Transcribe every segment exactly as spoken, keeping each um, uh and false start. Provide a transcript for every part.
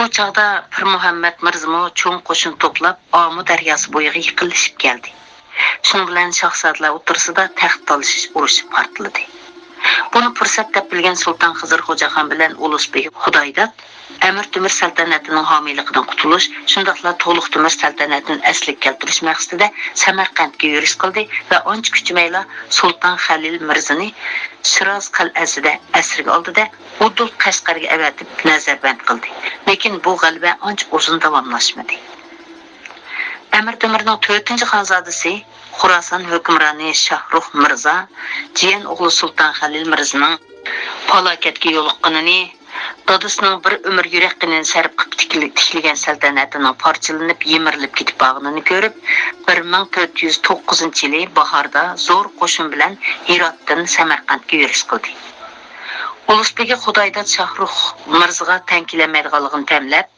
بۇ چاغدا پىرمۇھەممەد مىرزىمۇ چوڭ قوشۇن توپلاپ، ئامۇ دەرياسى بويىغا يېقىنلىشىپ كەلدى. شۇنىڭ بىلەن شاھزادىلەر ئوتتۇرىسىدا تەخت تالىشىش ئۇرۇشى پارتلىدى. بۇنى پۇرسەت دەپ بىلگەن سۇلتان خىزىر خوجاخان بىلەن ئۇلۇس بېگى خۇدايداد ئەمىر تۆمۈر سەلتەنىتىنىڭ ھامىيلىقىدىن قۇتۇلۇش، شۇنداقلا تولۇق تۆمۈر سەلتەنىتىنى ئەسلىگە كەلتۈرۈش مەقسىتىدە سەمەرقەنتكە يۈرۈش قىلدى ۋە ئانچە كۈچىمەيلا سۇلتان خەلىل مىرزىنى شىراز قەلئەسىدە ئەسىرگە ئالدى-دە، ئۇدۇل قەشقەرگە ئەۋەتىپ نەزەربەند قىلدى. لېكىن بۇ غەلىبە ئانچە ئۇزۇن داۋاملاشمىدى. ئەمىر تۆمۈرنىڭ تۆتىنچى خانزادىسى، خۇراسان ھۆكۈمرانى شاھرۇخ مىرزا، جىيەن ئوغلى سۇلتان خەلىل مىرزىنىڭ پالاكەتكە يولۇققىنىنى، دادىسىنىڭ بىر ئۆمۈر يۈرەك قېنىنى سەرپ قىلىپ تىكلە-، تىكلىگەن سەلتەنەتىنىڭ پارچىلىنىپ، يىمىرىلىپ كېتىپ بارغىنىنى كۆرۈپ، بىر مىڭ تۆت يۈز توققۇزىنچى يىلى باھاردا زور قوشۇن بىلەن ھىراتتىن سەمەرقەنتكە يۈرۈش قىلدى. ئۇلۇس بېگى خۇدايداد شاھرۇخ مىرزىغا تەڭ كېلەلمەيدىغانلىقىنى تەملەپ،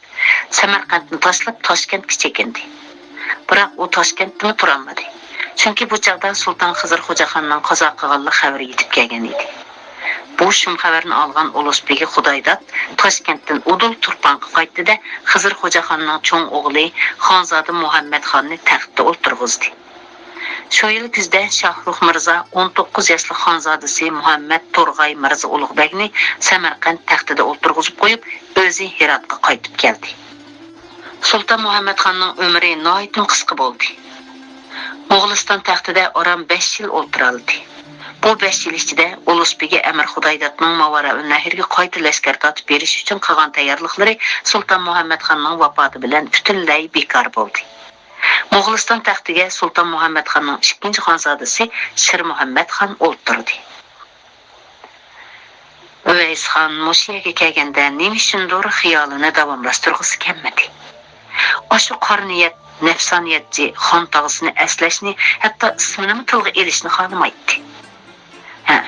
سەمەرقەنتنى تاشلاپ، تاشكەنتكە چېكىندى. بىراق ئۇ تاشكەنتتىمۇ تۇرالمىدى. چۈنكى بۇ چاغدا سۇلتان خىزىر خوجاخاننىڭ قازا قىلغانلىق خەۋىرى يېتىپ كەلگەن ئىدى. بۇ شۇم خەۋەرنى ئالغان ئۇلۇس بېگى خۇدايداد تاشكەنتتىن ئۇدۇل تۇرپانغا قايتتى-دە، خىزىر خوجاخاننىڭ چوڭ ئوغلى خانزادە مۇھەممەتخاننى تەختتە ئولتۇرغۇزدى. شۇ يىل كۈزدە شاھرۇخ مىرزا ئون توققۇز ياشلىق خانزادىسى مۇھەممەد تورغاي مىرزا ئۇلۇغ بەگنى سەمەرقەنت تەختىدە ئولتۇرغۇزۇپ قويۇپ، ئۆزى ھىراتقا قايتىپ كەلدى. سۇلتان مۇھەممەدخاننىڭ ئۆمرى ناھايىتىمۇ قىسقا بولدى. موغۇلىستان تەختىدە ئاران بەش يىل ئولتۇرالىدى. بۇ بەش يىل ئىچىدە ئۇلۇس بېگى ئەمىر خۇدايدادنىڭ ماۋارائۇننەھرگە قايتا لەشكەر تارتىپ بېرىش ئۈچۈن قىلغان تەييارلىقلىرى سۇلتان مۇھەممەدخاننىڭ ۋاپاتى بىلەن پۈتۈنلەي بىكار بولدى. موغۇلىستان تەختىگە سۇلتان مۇھەممەدخاننىڭ ئىككىنچى خانزادىسى شىرمۇھەممەدخان ئولتۇردى. ئۇۋەيسخان مۇشۇ يەرگە كەلگەندە نېمە ئۈچۈندۇر خىيالىنى داۋاملاشتۇرغۇسى كەلمىدى. ئاشۇ قارا نىيەت، نەپسانىيەتچى خان تاغىسىنى ئەسلەشنى، ھەتتا ئىسمىنىمۇ تىلغا ئېلىشنى خالىمايتتى. ھە،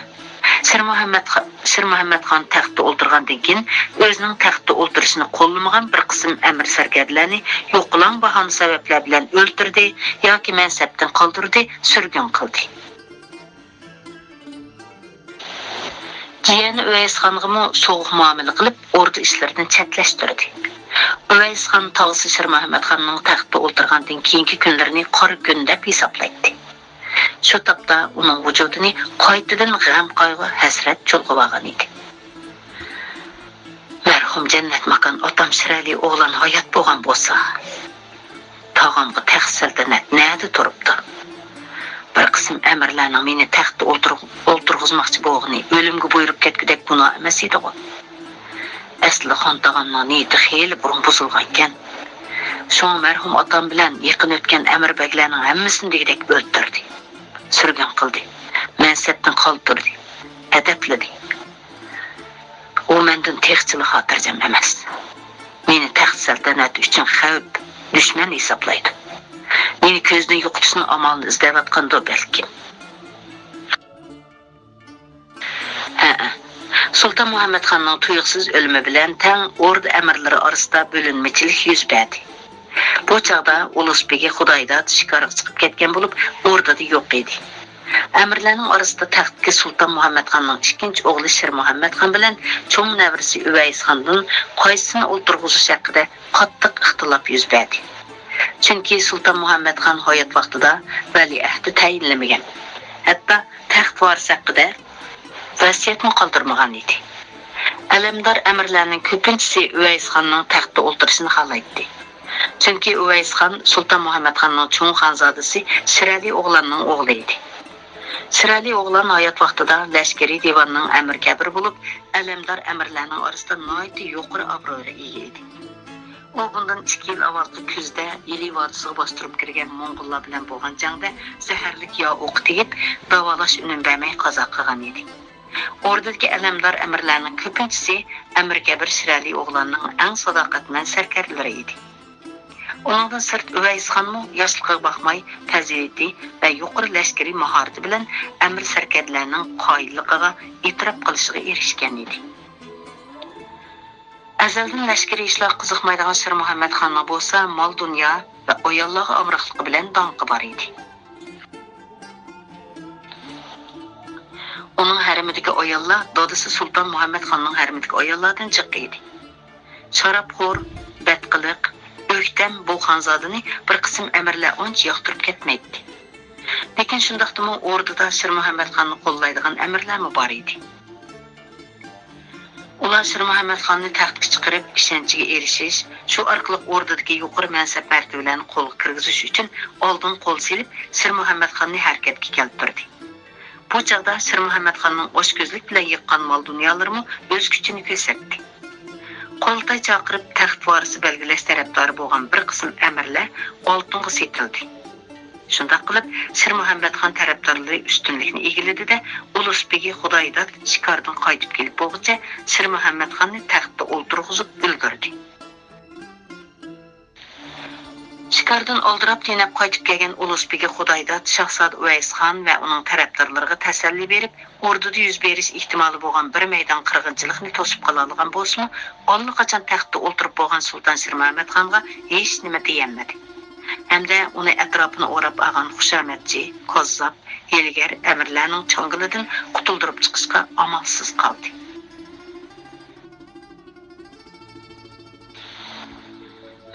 شىرمۇھەممەد خا-، شىرمۇھەممەدخان تەختتە ئولتۇرغاندىن كېيىن، ئۆزىنىڭ تەختتە ئولتۇرۇشىنى قوللىمىغان بىر قىسىم ئەمىر سەركەردىلەرنى يوقىلاڭ باھانە سەۋەبلەر بىلەن ئۆلتۈردى ياكى مەنسەپتىن قالدۇردى، سۈرگۈن قىلدى. جىيەنى ئۇۋەيسخانغىمۇ سوغۇق مۇئامىلە قىلىپ، ئوردا ئىشلىرىدىن چەتلەشتۈردى. ئۇۋەيسخان تاغىسى شىرمۇھەممەدخاننىڭ تەختتە ئولتۇرغاندىن كېيىنكى كۈنلىرىنى قارا كۈن دەپ ھېسابلايتتى. شۇ تاپتا ئۇنىڭ ۋۇجۇدىنى قايتىدىن غەم-قايغۇ، ھەسرەت چۇلغىۋالغان ئىدى. مەرھۇم جەننەت ماكان ئاتام شىرئەلى ئوغلان ھايات بولغان بولسا، تاغامغا تەخت سەلتەنەت نەدە تۇرۇپتۇ؟ بىر قىسىم ئەمىرلەرنىڭ مېنى تەختتە ئولتۇر-، ئولتۇرغۇزماقچى بولغىنى ئۆلۈمگە بۇيرۇپ كەتكۈدەك گۇناھ ئەمەس ئىدىغۇ؟ ئەسلى خان تاغامنىڭ نىيىتى خېلى بۇرۇن بۇزۇلغانىكەن. شۇڭا مەرھۇم ئاتام بىلەن يېقىن ئۆتكەن ئەمىر بەگلەرنىڭ ھەممىسىنى دېگۈدەك ئۆلتۈردى. سۈرگۈن قىلدى. مەنسەپتىن قالدۇردى. ئەدەپلىدى. ئۇ مەندىن تېخىچىلا خاتىرجەم ئەمەس. مېنى تەخت سەلتەنەت ئۈچۈن خەۋپ، دۈشمەن ھېسابلايدۇ. مېنى كۆزدىن يوقىتىشنىڭ ئامالىنى ئىزدەۋاتقاندۇ بەلكىم. ھەئە. سۇلتان مۇھەممەدخاننىڭ تۇيۇقسىز ئۆلۈمى بىلەن تەڭ ئوردا ئەمىرلىرى ئارىسىدا بۆلۈنمىچىلىك يۈز بەردى. بۇ چاغدا ئۇلۇس بېگى خۇدايداد شىكارغا چىقىپ كەتكەن بولۇپ، ئوردىدا يوق ئىدى. ئەمىرلەرنىڭ ئارىسىدا تەختتىكى سۇلتان مۇھەممەدخاننىڭ ئىككىنچى ئوغلى شىرمۇھەممەدخان بىلەن چوڭ نەۋرىسى ئۇۋەيسخاندىن قايسىسىنى ئولتۇرغۇزۇش ھەققىدە قاتتىق ئىختىلاپ يۈز بەردى. چۈنكى سۇلتان مۇھەممەدخان ھايات ۋاقتىدا ۋەلىئەھدى تەيىنلىمىگەن. ھەتتا تەخت ۋارىسى ھەققىدە ۋەسىيەتمۇ قالدۇرمىغان ئىدى. ئەلەمدار ئەمىرلەرنىڭ كۆپىنچىسى ئۇۋەيسخاننىڭ تەختتە ئولتۇرۇشىنى خالايتتى. چۈنكى ئۇۋەيسخان سۇلتان مۇھەممەدخاننىڭ چوڭ خانزادىسى شىرئەلى ئوغلاننىڭ ئوغلى ئىدى. شىرئەلى ئوغلان ھايات ۋاقتىدا لەشكىرىي دىۋاننىڭ ئەمىر كەبىرى بولۇپ، ئەلەمدار ئەمىرلەرنىڭ ئارىسىدا ناھايىتى يۇقىرى ئابرۇيغا ئىگە ئىدى. ئۇ بۇندىن ئىككى يىل ئاۋۋالقى كۈزدە ئىلى ۋادىسىغا باستۇرۇپ كىرگەن موڭغۇللار بىلەن بولغان جەڭدە زەھەرلىك ياۋ ئوقى تېگىپ، داۋالاش ئۈنۈم بەرمەي قازا قىلغان ئىدى. ئوردىدىكى ئەلەمدار ئەمىرلەرنىڭ كۆپىنچىسى ئەمىر كەبىر شىرئەلى ئوغلاننىڭ ئەڭ ساداقەتمەن سەركەردىلىرى ئىدى. ئۇنىڭدىن سىرت، ئۇۋەيسخانمۇ ياشلىقىغا باقماي، پەزىلىتى ۋە يۇقىرى لەشكىرىي ماھارىتى بىلەن ئەمىر سەركەردىلەرنىڭ قايىللىقىغا ئېتىراپ قىلىشىغا ئېرىشكەن ئىدى. ئەزەلدىن لەشكىرىي ئىشلارغا قىزىقمايدىغان شىرمۇھەممەتخاننىڭ بولسا مال-دۇنيا ۋە ئاياللارغا ئامراقلىقى بىلەن داڭقى بار ئىدى. ئۇنىڭ ھەرىمىدىكى ئاياللار دادىسى سۇلتان مۇھەممەتخاننىڭ ھەرىمىدىكى ئاياللاردىن جىق ئىدى. شارابخور، بەتقىلىق، ئۆكتەم بۇ خانزادىنى بىر قىسىم ئەمىرلەر ئانچە ياقتۇرۇپ كەتمەيتتى. لېكىن شۇنداقتىمۇ ئوردىدا شىرمۇھەممەتخاننى قوللايدىغان ئەمىرلەرمۇ بار ئىدى. ئۇلار شىرمۇھەممەتخاننى تەختكە چىقىرىپ، ئىشەنچىگە ئېرىشىش، شۇ ئارقىلىق ئوردىدىكى يۇقىرى مەنسەپ-مەرتىۋىلەرنى قولغا كىرگۈزۈش ئۈچۈن ئالدىن قول سېلىپ، شىرمۇھەممەتخاننى ھەرىكەتكە كەلتۈردى. بۇ چاغدا شىرمۇھەممەتخاننىڭ ئاچكۆزلۈك بىلەن يىغقان مال-دۇنيالىرىمۇ ئۆز كۈچىنى كۆرسەتتى. قۇرۇلتاي چاقىرىپ، تەخت ۋارىسى بەلگىلەش تەرەپدارى بولغان بىر قىسىم ئەمىرلەر ئالتۇنغا سېتىلدى. شۇنداق قىلىپ، شىرمۇھەممەتخان تەرەپدارلىرى ئۈستۈنلۈكنى ئىگىلىدى-دە، ئۇلۇس بېگى خۇدايداد شىكاردىن قايتىپ كېلىپ بولغۇچە شىرمۇھەممەتخاننى تەختتە ئولتۇرغۇزۇپ ئۈلگۈردى. شىكاردىن ئالدىراپ تېنەپ قايتىپ كەلگەن ئۇلۇس بېگى خۇدايداد شاھزادە ئۇۋەيسخان ۋە ئۇنىڭ تەرەپدارلىرىغا تەسەللى بېرىپ، ئوردىدا يۈز بېرىش ئېھتىمالى بولغان بىر مەيدان قىرغىنچىلىقنى توسۇپ قالالىغان بولسىمۇ، ئاللىقاچان تەختتە ئولتۇرۇپ بولغان سۇلتان شىرمەمەتخانغا ھېچنېمە دېيەلمىدى ھەمدە ئۇنى ئەتراپىنى ئوراپ ئالغان خۇشامەتچى، كاززاپ، ھىيلىگەر ئەمىرلەرنىڭ چاڭگىلىدىن قۇتۇلدۇرۇپ چىقىشقا ئامالسىز قالدى.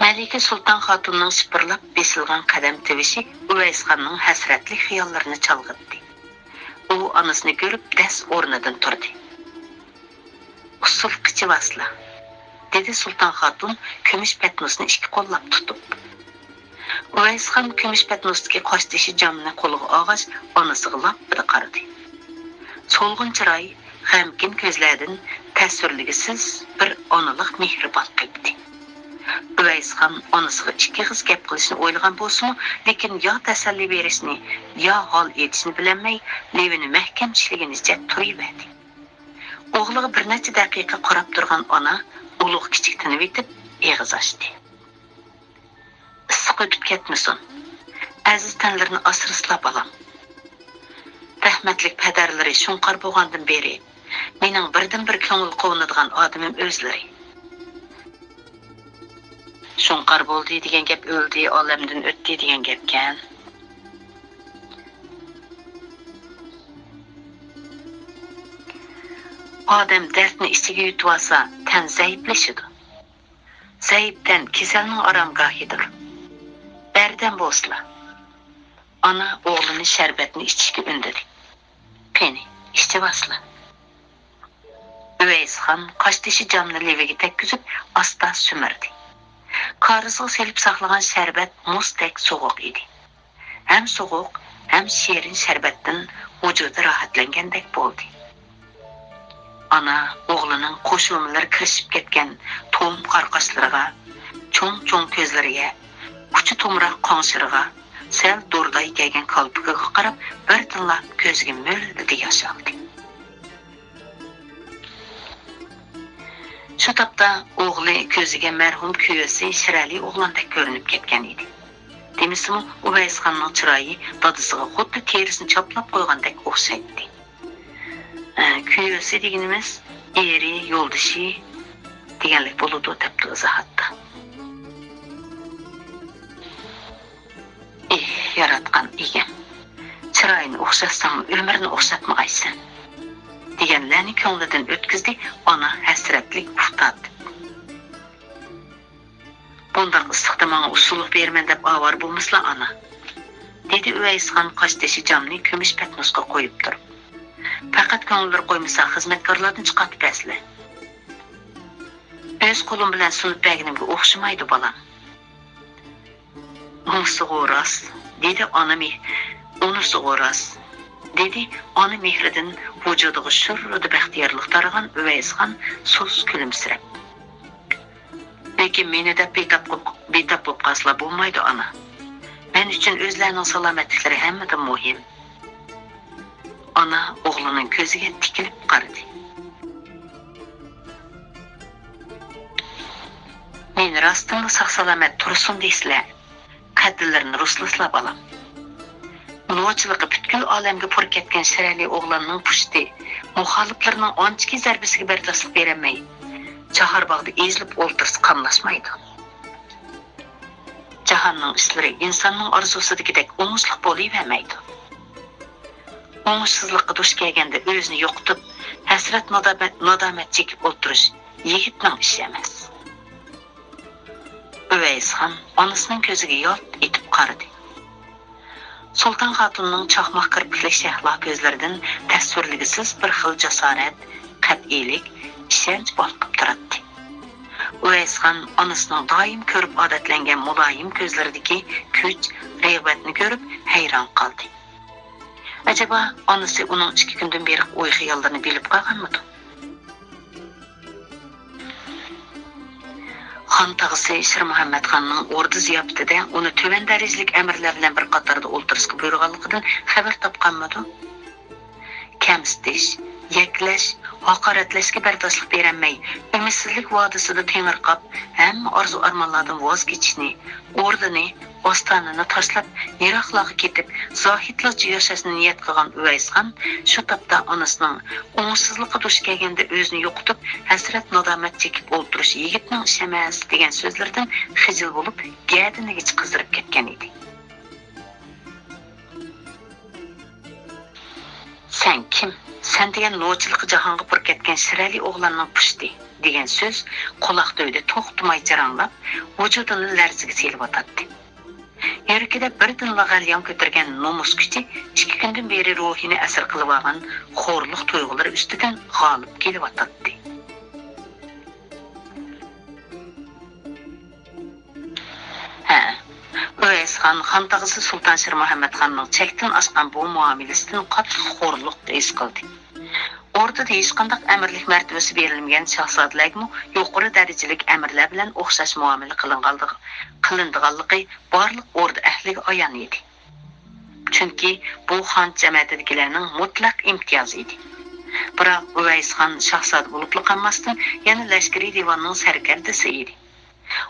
مەلىكە سۇلتان خاتۇننىڭ شىپىرلاپ بېسىلغان قەدەم تىۋىشى ئۇۋەيسخاننىڭ ھەسرەتلىك خىياللىرىنى چالغىتتى. ئۇ ئانىسىنى كۆرۈپ دەس ئورنىدىن تۇردى. «ئۇسسۇل قىچىۋاسلا»، دېدى سۇلتان خاتۇن كۈمۈش پەتنۇسنى ئىككى قوللاپ تۇتۇپ. ئۇۋەيسخان كۈمۈش پەتنۇستىكى قاشتېشى جامنى قولىغا ئالغاچ، ئانىسىغا لاپپىدە قارىدى. سولغۇن چىراي، غەمكىن كۆزلەردىن تەسۋىرلىگۈسىز بىر ئانىلىق مېھرى بالقىيتتى. ئۇۋەيسخان ئانىسىغا ئىككى ئېغىز گەپ قىلىشنى ئويلىغان بولسىمۇ، لېكىن يا تەسەللى بېرىشنى، يا ھال ئېيتىشنى بىلەلمەي، لېۋىنى مەھكەم چىشلىگىنىچە تۇرۇۋەردى. ئوغلىغا بىر نەچچە دەقىقە قاراپ تۇرغان ئانا ئۇلۇغ كىچىك تىنىۋېتىپ ئېغىز ئاچتى. ئىسسىق ئۆتۈپ كەتمىسۇن. ئەزىز تەنلىرىنى ئاسرىسىلا، بالام. رەھمەتلىك پەدەرلىرى شۇڭقار بولغاندىن بېرى، مېنىڭ بىردىنبىر كۆڭۈل قوۋۇنىدىغان ئادىمىم ئۆزلىرى. شۇڭقار بولدى دېگەن گەپ ئۆلدى، ئالەمدىن ئۆتتى دېگەن گەپكەن. ئادەم دەردنى ئىچىگە يۇتۇۋالسا، تەن زەئىپلىشىدۇ. زەئىپ تەن كېسەلنىڭ ئارامگاھىدۇر. بەردەم بولسىلا. ئانا ئوغلىنى شەربەتنى ئىچىشكە ئۈندىدى. قېنى، ئىچىۋالسىلا. ئۇۋەيسخان قاشتېشى جامنى لېۋىگە تەگكۈزۈپ ئاستا سۈمۈردى. كارىزغا سېلىپ ساقلىغان شەربەت مۇزدەك سوغۇق ئىدى. ھەم سوغۇق، ھەم شېرىن شەربەتتىن ۋۇجۇدى راھەتلەنگەندەك بولدى. ئانا ئوغلىنىڭ قوشۇمىلىرى كىرىشىپ كەتكەن توم قارا قاشلىرىغا، چوڭ-چوڭ كۆزلىرىگە، ئۇچى تومراق قاڭشىرىغا، سەل دۇرداي كەلگەن كالپۇكىغا قاراپ بىردىنلا كۆزىگە مۆلدۈردە ياش ئالدى. شۇ تاپتا ئوغلى كۆزىگە مەرھۇم كۈيەسى شىرئەلى ئوغلاندەك كۆرۈنۈپ كەتكەن ئىدى. دېمىسىمۇ، ئۇۋەيسخاننىڭ چىرايى دادىسىغا خۇددى تېرىسىنى چاپلاپ قويغاندەك ئوخشايتتى. ئە، كۈيەسى دېگىنىمىز ئېرى، يولدىشى دېگەنلىك بولىدۇ، دەپتۇ ئىزاھاتتا. ئېھ، ياراتقان ئىگەم، چىرايىنى ئوخشاتساڭمۇ ئۆمرىنى ئوخشاتمىغايسەن، دېگەنلەرنى كۆڭلىدىن ئۆتكۈزدى ئانا ھەسرەتلىك ئۇھ تارتىپ. بۇنداق ئىسسىقتا ماڭا ئۇسسۇلۇق بېرىمەن دەپ ئاۋارە بولمىسىلا، ئانا، دېدى ئۇۋەيسخان قاشتېشى جامنى كۈمۈش پەتنۇسقا قويۇپ تۇرۇپ. پەقەت كۆڭۈللىرى قويمىسا، خىزمەتكارلاردىن چىقارتىپ بەرسىلە. ئۆز قولۇم بىلەن سۇنۇپ بەرگىنىمگە ئوخشىمايدۇ، بالام. ئۇنىسىغۇ راست، دېدى ئانا مېھ-، ئۇنىسىغۇ راست، دېدى ئانا مېھرىدىن ۋۇجۇدىغا شۇررىدە بەختىيارلىق تارىغان ئۇۋەيسخان سۇس كۈلۈمسىرەپ. لېكىن مېنى دەپ بىتاپ قوپ-، بىتاپ بولۇپ قالسىلا بولمايدۇ، ئانا. مەن ئۈچۈن ئۆزلەرنىڭ سالامەتلىكلىرى ھەممىدىن مۇھىم. ئانا ئوغلىنىڭ كۆزىگە تىكىلىپ قارىدى. مېنى راستتىنلا ساق-سالامەت تۇرسۇن دەيسىلە، قەددىلىرىنى رۇسلىسىلا، بالام. نوچىلىقى پۈتكۈل ئالەمگە پۇر كەتكەن شىرئەلى ئوغلاننىڭ پۇشتى مۇخالىپلىرىنىڭ ئانچىكى زەربىسىگە بەرداشلىق بېرەلمەي، چاھارباغدا ئېزىلىپ ئولتۇرسا قاملاشمايدۇ. جاھاننىڭ ئىشلىرى ئىنساننىڭ ئارزۇسىدىكىدەك ئوڭۇشلۇق بولۇۋەرمەيدۇ. ئوڭۇشسىزلىققا دۇچ كەلگەندە ئۆزىنى يوقىتىپ، ھەسرەت نادامەت، نادامەت چېكىپ ئولتۇرۇش يىگىتنىڭ ئىشى ئەمەس. ئۇۋەيسخان ئانىسىنىڭ كۆزىگە يالت ئېتىپ قارىدى. سۇلتان خاتۇننىڭ چاقماق كىرپىكلىك شەھلا كۆزلىرىدىن تەسۋىرلىگۈسىز بىر خىل جاسارەت، قەتئىيلىك، ئىشەنچ بالقىپ تۇراتتى. ئۇۋەيسخان ئانىسىنىڭ دائىم كۆرۈپ ئادەتلەنگەن مۇلايىم كۆزلىرىدىكى كۈچ، رىغبەتنى كۆرۈپ ھەيران قالدى. ئەجەبا، ئانىسى ئۇنىڭ ئىككى كۈندىن بېرىقى ئوي-خىياللىرىنى بىلىپ قالغانمىدۇ؟ خان تاغىسى شىرمۇھەممەتخاننىڭ ئوردا زىياپىتىدە ئۇنى تۆۋەن دەرىجىلىك ئەمىرلەر بىلەن بىر قاتاردا ئولتۇرۇشقا بۇيرۇغانلىقىدىن خەۋەر تاپقانمىدۇ؟ كەمسىتىش، يەكلەش، ھاقارەتلەشكە بەرداشلىق بېرەلمەي، ئۈمىدسىزلىك ۋادىسىدا تېڭىرقاپ، ھەممە ئارزۇ-ئارمانلاردىن ۋاز كېچىشنى، ئوردىنى، ئاستانىنى تاشلاپ، يىراقلارغا كېتىپ، زاھىتلارچە ياشاشنى نىيەت قىلغان ئۇۋەيسخان شۇ تاپتا ئانىسىنىڭ «ئوڭۇشسىزلىققا دۇچ كەلگەندە ئۆزىنى يوقىتىپ، ھەسرەت-نادامەت چېكىپ ئولتۇرۇش يىگىتنىڭ ئىشى ئەمەس» دېگەن سۆزلىرىدىن خىجىل بولۇپ، گەدىنىگىچە قىزىرىپ كەتكەن ئىدى. «سەن كىم؟ سەن دېگەن نوچىلىقى جاھانغا پۇر كەتكەن شىرئەلى ئوغلاننىڭ پۇشتى» دېگەن سۆز قۇلاق تۈۋىدە توختىماي جاراڭلاپ، ۋۇجۇدىنى لەرزىگە سېلىۋاتاتتى. يۈرىكىدە بىردىنلا غەليان كۆتۈرگەن نومۇس كۈچى ئىككى كۈندىن بېرى روھىنى ئەسىر قىلىۋالغان خورلۇق تۇيغۇلىرى ئۈستىدىن غالىب كېلىۋاتاتتى. ھە، ئۇۋەيسخان خان تاغىسى سۇلتان شىرمۇھەممەتخاننىڭ چەكتىن ئاشقان بۇ مۇئامىلىسىدىن قاتتىق خورلۇق ھېس قىلدى. ئوردىدا ھېچقانداق ئەمىرلىك مەرتىۋىسى بېرىلمىگەن شاھزادىلەرگىمۇ يۇقىرى دەرىجىلىك ئەمىرلەر بىلەن ئوخشاش مۇئامىلە قىلىنغانلىقى، قىلىنىدىغانلىقى بارلىق ئوردا ئەھلىگە ئايان ئىدى. چۈنكى بۇ خان جەمەتىدىكىلەرنىڭ مۇتلەق ئىمتىيازى ئىدى. بىراق ئۇۋەيسخان شاھزادە بولۇپلا قالماستىن، يەنە لەشكىرىي دىۋاننىڭ سەركەردىسى ئىدى.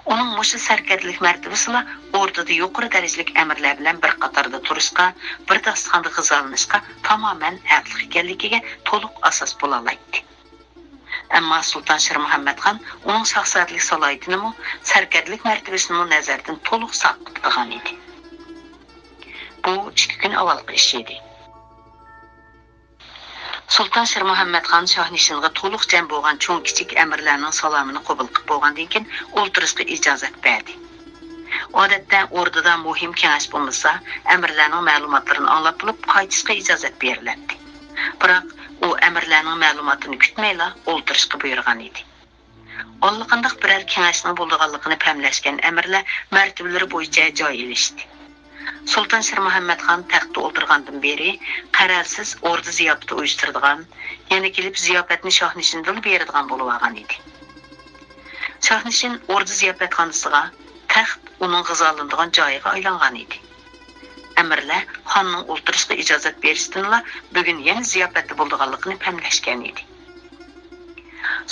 ئۇنىڭ مۇشۇ سەركەردىلىك مەرتىۋىسىلا ئوردىدا يۇقىرى دەرىجىلىك ئەمىرلەر بىلەن بىر قاتاردا تۇرۇشقا، بىر داستىخاندا غىزالىنىشقا تامامەن ھەقلىق ئىكەنلىكىگە تولۇق ئاساس بولالايتتى. ئەمما سۇلتان شىرمۇھەممەتخان ئۇنىڭ شاھزادىلىك سالاھىيىتىنىمۇ، سەركەردىلىك مەرتىۋىسىنىمۇ نەزەردىن تولۇق ساقىت قىلغان ئىدى. بۇ ئىككى كۈن ئاۋۋالقى ئىش ئىدى. سۇلتان شىرمۇھەممەتخان شاھنىشىنغا تولۇق جەم بولغان چوڭ-كىچىك ئەمىرلەرنىڭ سالامىنى قوبۇل قىلىپ بولغاندىن كېيىن، ئولتۇرۇشقا ئىجازەت بەردى. ئادەتتە ئوردىدا مۇھىم كېڭەش بولمىسا، ئەمىرلەرنىڭ مەلۇماتلىرىنى ئاڭلاپ بولۇپ، قايتىشقا ئىجازەت بېرىلەتتى. بىراق ئۇ ئەمىرلەرنىڭ مەلۇماتىنى كۈتمەيلا ئولتۇرۇشقا بۇيرۇغان ئىدى. ئاللىقانداق بىرەر كېڭەشنىڭ بولىدىغانلىقىنى پەملەشكەن ئەمىرلەر مەرتىۋىلىرى بويىچە جاي ئېلىشتى. سۇلتان شىرمۇھەممەتخان تەختتە ئولتۇرغاندىن بېرى قەرەلسىز ئوردا زىياپىتى ئۇيۇشتۇرىدىغان، يەنە كېلىپ زىياپەتنى شاھنىشىندىلا بېرىدىغان بولۇۋالغان ئىدى. شاھنىشىن ئوردا زىياپەتخانىسىغا، تەخت ئۇنىڭ غىزالىنىدىغان جايىغا ئايلانغان ئىدى. ئەمىرلەر خاننىڭ ئولتۇرۇشقا ئىجازەت بېرىشتىنلا بۈگۈن يەنە زىياپەتتە بولىدىغانلىقىنى پەملەشكەن ئىدى.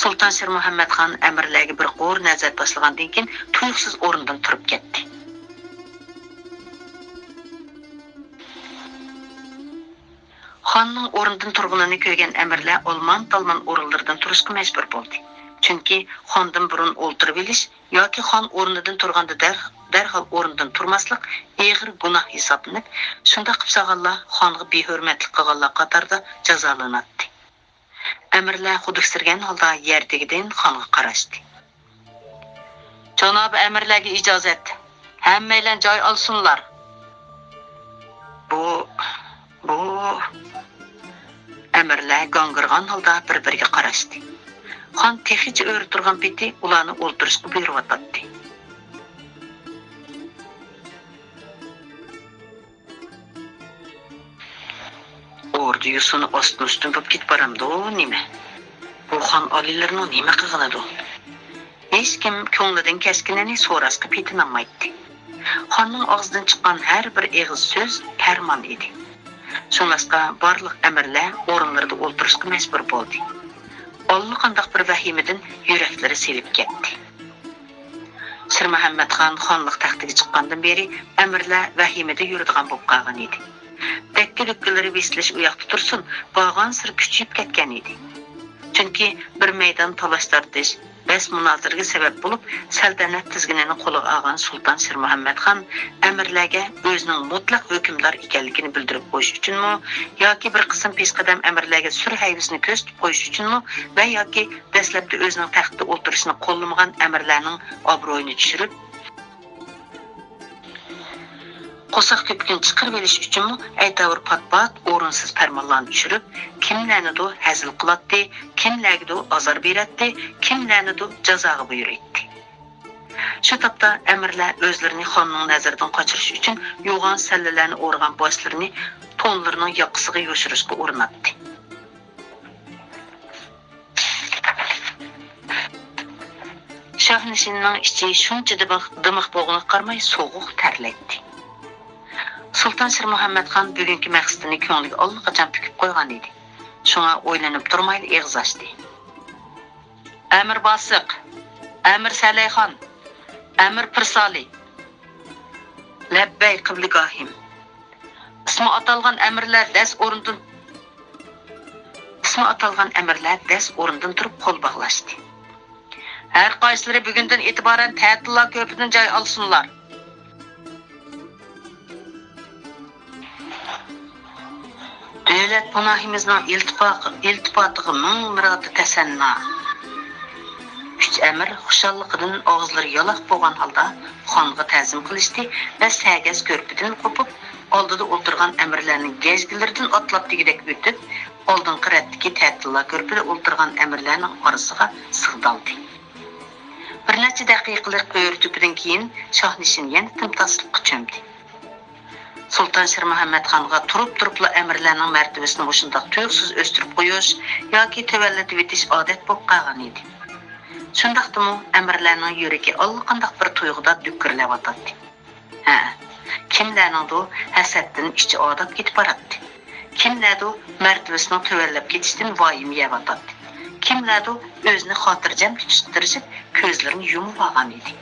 سۇلتان شىرمۇھەممەتخان ئەمىرلەرگە بىر قۇر نەزەر تاشلىغاندىن كېيىن، تۇيۇقسىز ئورنىدىن تۇرۇپ كەتتى. خاننىڭ ئورنىدىن تۇرغىنىنى كۆرگەن ئەمىرلەر ئالمان-تالمان ئورۇنلىرىدىن تۇرۇشقا مەجبۇر بولدى. چۈنكى خاندىن بۇرۇن ئولتۇرۇۋېلىش ياكى خان ئورنىدىن تۇرغاندا دەر-، دەرھال ئورنىدىن تۇرماسلىق ئېغىر گۇناھ ھېسابلىنىپ، شۇنداق قىلساغانلار خانغا بىھۆرمەتلىك قىلغانلار قاتارىدا جازالىناتتى. ئەمىرلەر خۇدۈكسىرىگەن ھالدا يەر تېگىدىن خانغا قاراشتى. جانابىي ئەمىرلەرگە ئىجازەت، ھەممەيلەن جاي ئالسۇنلار. بۇ، بۇ. ئەمىرلەر گاڭگىرىغان ھالدا بىر-بىرىگە قاراشتى. خان تېخىچە ئۆرە تۇرغان پېتى ئۇلارنى ئولتۇرۇشقا بۇيرۇۋاتاتتى. ئوردا يوسۇنى ئاستىن-ئۈستۈن بولۇپ كېتىپ بارامدۇ نېمە؟ بۇ خان ئالىيلىرىنىڭ نېمە قىلغىنىدۇ؟ ھېچكىم كۆڭلىدىن كەچكىنىنى سوراشقا پېتىنالمايتتى. خاننىڭ ئاغزىدىن چىققان ھەر بىر ئېغىز سۆز پەرمان ئىدى. شۇڭلاشقا بارلىق ئەمىرلەر ئورۇنلىرىدا ئولتۇرۇشقا مەجبۇر بولدى. ئاللىقانداق بىر ۋەھىمىدىن يۈرەكلىرى سېلىپ كەتتى. شىرمۇھەممەتخان خانلىق تەختىگە چىققاندىن بېرى ئەمىرلەر ۋەھىمىدە يۈرىدىغان بولۇپ قالغان ئىدى. دەككە-دۈككىلىرى بېسىلىش ئۇياقتا تۇرسۇن، بارغانسېرى كۈچىيىپ كەتكەن ئىدى. چۈنكى بىر مەيدان تالاش-تارتىش، بەس-مۇنازىرىگە سەۋەب بولۇپ، سەلتەنەت تىزگىنىنى قولىغا ئالغان سۇلتان شىرمۇھەممەتخان ئەمىرلەرگە ئۆزىنىڭ مۇتلەق ھۆكۈمدار ئىكەنلىكىنى بىلدۈرۈپ قويۇش ئۈچۈنمۇ ياكى بىر قىسىم پېشقەدەم ئەمىرلەرگە سۈر ھەيۋىسىنى كۆرسىتىپ قويۇش ئۈچۈنمۇ ۋە ياكى دەسلەپتە ئۆزىنىڭ تەختتە ئولتۇرۇشىنى قوللىمىغان ئەمىرلەرنىڭ ئابرۇيىنى چۈشۈرۈپ، قورساق كۆپۈكىنى چىقىرىۋېلىش ئۈچۈنمۇ ئەيتاۋۇر پات-پات ئورۇنسىز پەرمانلارنى چۈشۈرۈپ، كىملەرنىدۇر ھەزىل قىلاتتى، كىملەرگىدۇر ئازار بېرەتتى، كىملەرنىدۇر جازاغا بۇيرۇيتتى. شۇ تاپتا ئەمىرلەر ئۆزلىرىنى خاننىڭ نەزىرىدىن قاچۇرۇش ئۈچۈن يوغان سەللىلەرنى ئورىغان باشلىرىنى تونلىرىنىڭ ياقىسىغا يوشۇرۇشقا ئۇرۇناتتى. شاھنىشىننىڭ ئىچى شۇنچە دىمىق، دىمىق بولغىنىغا قارىماي سوغۇق تەرلەيتتى. سۇلتان شىرمۇھەممەتخان بۈگۈنكى مەقسىتىنى كۆڭلىگە ئاللىقاچان پۈكۈپ قويغان ئىدى. شۇڭا ئويلىنىپ تۇرمايلا ئېغىز ئاچتى. ئەمىر باسىق! ئەمىر سەلەيخان! ئەمىر پىرسالى! لەببەي، قىبلىگاھىم! ئىسمى ئاتالغان ئەمىرلەر دەس ئورنىدىن، ئىسمى ئاتالغان ئەمىرلەر دەس ئورنىدىن تۇرۇپ قول باغلاشتى. ھەر قايسىلىرى بۈگۈندىن ئېتىبارەن تەتىللا كۆرپىدىن جاي ئالسۇنلار. دۆلەت پاناھىمىزنىڭ ئىلتىپا-، ئىلتىپاتىغا مىڭ مىراتى تەسەننا. ئۈچ ئەمىر خۇشاللىقىدىن ئاغزىلىرى يالاق بولغان ھالدا خانغا تەزىم قىلىشتى ۋە سەگەز كۆرپىدىن قوپۇپ، ئالدىدا ئولتۇرغان ئەمىرلەرنىڭ گەجگىلىرىدىن ئاتلاپ دېگۈدەك ئۆتۈپ، ئالدىنقى رەتتىكى تەتىللا كۆرپىدە ئولتۇرغان ئەمىرلەرنىڭ ئارىسىغا سىغدالدى. بىر نەچچە دەقىقىلىك ئۆرە تۆپىدىن كېيىن شاھنىشىن يەنە تىمتاسلىققا چۆمدى. سۇلتان شىرمۇھەممەتخانغا تۇرۇپ-تۇرۇپلا ئەمىرلەرنىڭ مەرتىۋىسىنى مۇشۇنداق تۇيۇقسىز ئۆستۈرۈپ قويۇش ياكى تۆۋەنلىتىۋېتىش ئادەت بولۇپ قالغان ئىدى. شۇنداقتىمۇ ئەمىرلەرنىڭ يۈرىكى ئاللىقانداق بىر تۇيغۇدا دۈككۈرلەۋاتاتتى. ھە، كىملەرنىڭدۇ ھەسەتتىن ئىچى ئاداپ كېتىپ باراتتى. كىملەردۇ مەرتىۋىسىنىڭ تۆۋەنلەپ كېتىشىدىن ۋايىمە يەۋاتاتتى. كىملەردۇ ئۆزىنى خاتىرجەم تۇتۇشقا تىرىشىپ، كۆزلىرىنى يۇمۇۋالغان ئىدى.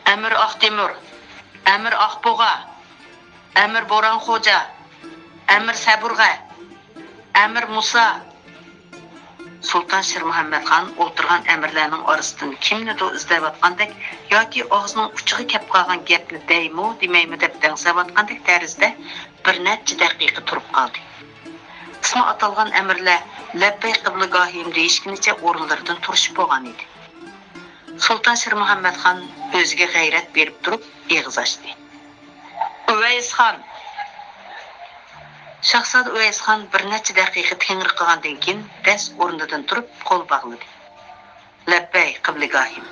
ئەمىر ئاقتېمۇر، ئەمىر ئاقبۇغا، ئەمىر بوران خوجا، ئەمىر سەبۇرغا، ئەمىر مۇسا. سۇلتان شىرمۇھەممەتخان ئولتۇرغان ئەمىرلەرنىڭ ئارىسىدىن كىمنىدۇر ئىزدەۋاتقاندەك ياكى ئاغزىنىڭ ئۇچىغا كەپ قالغان گەپنى دەيمۇ، دېمەيمۇ دەپ دەڭسەۋاتقاندەك تەرزدە بىر نەچچە دەقىقە تۇرۇپ قالدى. ئىسمى ئاتالغان ئەمىرلەر لەببەي قىبلىگاھىم دېيىشكىنىچە ئورۇنلىرىدىن تۇرۇشۇپ بولغان ئىدى. سۇلتان شىرمۇھەممەتخان ئۆزىگە غەيرەت بېرىپ تۇرۇپ ئېغىز ئاچتى. ئۇۋەيسخان! شاھزادە ئۇۋەيسخان بىر نەچچە دەقىقە تىڭرىقىغاندىن كېيىن دەس ئورنىدىن تۇرۇپ قول باغلىدى. لەببەي، قىبلىگاھىم.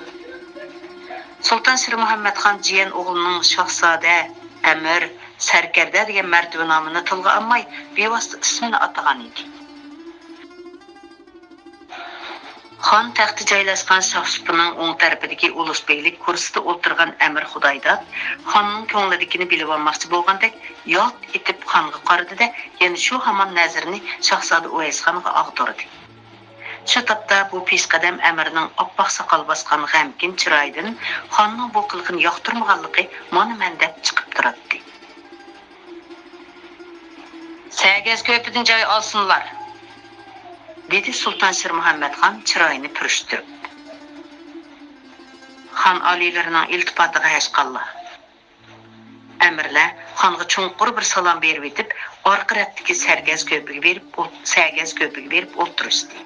سۇلتان شىرمۇھەممەتخان جىيەن ئوغلىنىڭ شاھزادە، ئەمىر، سەركەردە دېگەن مەرتىۋە نامىنى تىلغا ئالماي، بىۋاسىتە ئىسمىنى ئاتىغان ئىدى. خان تەختى جايلاشقان شاھسۇپىنىڭ ئوڭ تەرىپىدىكى ئۇلۇس بېگلىك كۇرسىدا ئولتۇرغان ئەمىر خۇدايداد خاننىڭ كۆڭلىدىكىنى بىلىۋالماقچى بولغاندەك يالت ئېتىپ خانغا قارىدى-دە، يەنە شۇ ھامان نەزىرىنى شاھزادە ئۇۋەيسخانغا ئاغدۇردى. شۇ تاپتا بۇ پېشقەدەم ئەمىرنىڭ ئاپئاق ساقال باسقان غەمكىن چىرايىدىن خاننىڭ بۇ قىلىقىنى ياقتۇرمىغانلىقى مانا مەن دەپ چىقىپ تۇراتتى. سەگەز كۆپىدىن جاي ئالسۇنلار، دېدى سۇلتان شىرمۇھەممەتخان چىرايىنى پۈرۈشتۈرۈپ. خان ئالىيلىرىنىڭ ئىلتىپاتىغا ھەشقاللا. ئەمىرلەر خانغا چوڭقۇر بىر سالام بېرىۋېتىپ، ئارقا رەتتىكى سەرگەز كۆپىگە بېرىپ ئول-، سەگەز كۆپىگە بېرىپ ئولتۇرۇشتى.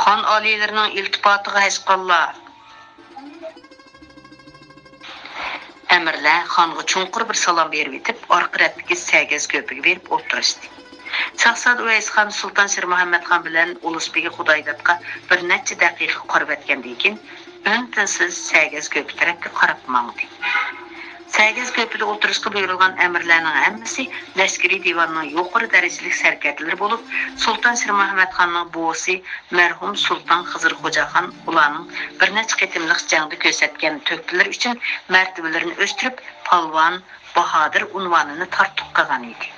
خان ئالىيلىرىنىڭ ئىلتىپاتىغا ھەشقاللا. ئەمىرلەر خانغا چوڭقۇر بىر سالام بېرىۋېتىپ، ئارقا رەتتىكى سەگەز كۆپىگە بېرىپ ئولتۇرۇشتى. شاھزادە ئۇۋەيسخان سۇلتان شىرمۇھەممەتخان بىلەن ئۇلۇس بېگى خۇدايدادقا بىر نەچچە دەقىقە قارىۋەتكەندىن كېيىن، ئۈن-تىنسىز سەگەز كۆپى تەرەپكە قاراپ ماڭدى. سەگەز كۆپىدە ئولتۇرۇشقا بۇيرۇلغان ئەمىرلەرنىڭ ھەممىسى لەشكىرىي دىۋاننىڭ يۇقىرى دەرىجىلىك سەركەردىلىرى بولۇپ، سۇلتان شىرمۇھەممەتخاننىڭ بوۋىسى مەرھۇم سۇلتان خىزىر خوجاخان ئۇلارنىڭ بىر نەچچە قېتىملىق جەڭدە كۆرسەتكەن تۆھپىلىرى ئۈچۈن مەرتىۋىلىرىنى ئۆستۈرۈپ، پالۋان، باھادىر ئۇنۋانىنى تارتۇق قىلغان ئىدى.